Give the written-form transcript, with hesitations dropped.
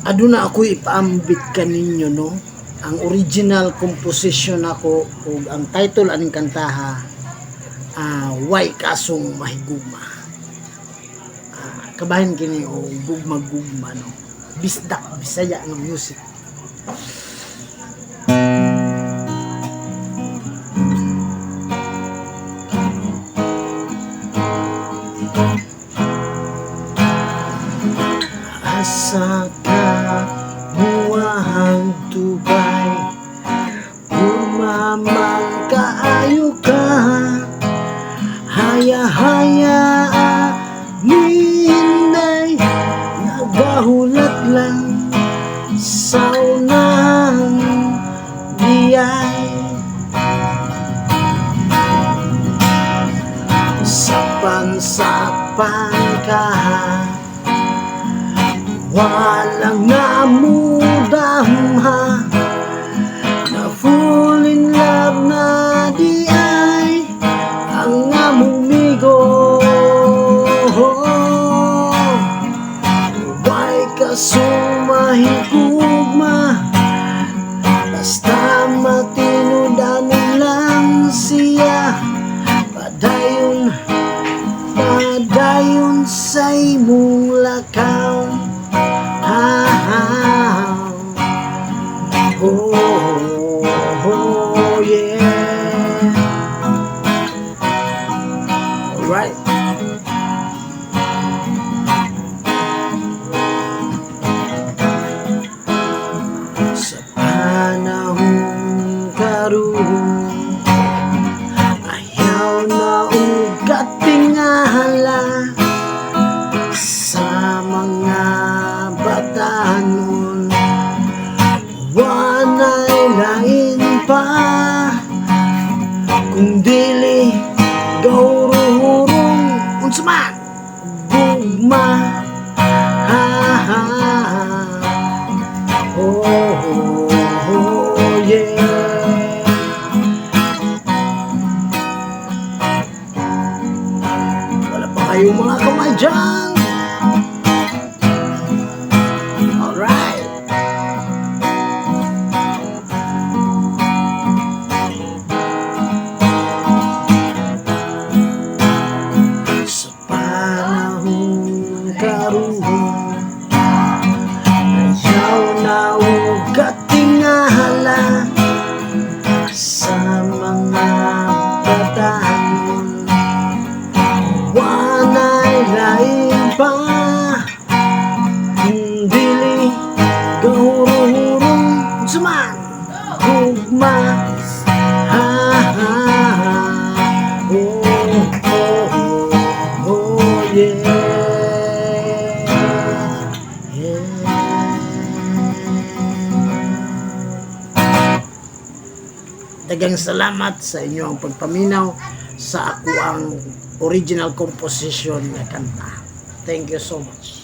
Aduna ako'y ipaambit kaninyo, no? Ang original composition nako ug ang title aning kantaha, "Way Kasong Mahigugma". Kabahin kini og gugma-gugma, no? Bisdak, Bisaya nga music. Asa ka muwahang tubay, Kurma man kaayo ka. Haya-haya ninday, nagahulat lang sa unang biyay. Sapan-sapan ka, walang namudamha. Na full in love na di ay ang among migo. Way kasong mahigugma, basta matinud-anon lang siya. Padayon, padayon sa imong lakaw. Ha, ha. Oh, yeah. Alright. Sa panahon karon, ayaw na og katingala sa mga batanon. Walay lain pa kung dili gahurong unsa man gugma. Ha, ha. Oh, yeah. Wala pa kayong mga kamay dyan. Alright. Sa panahon karon, ayaw na og katingala sa mga batanon. Walay lain pa kung dili gahurong unsa man gugma. Ha, ha, ha. Oh, yeah. Daghang salamat sa inyong pagpaminaw sa ako ang original composition na kanta. Thank you so much.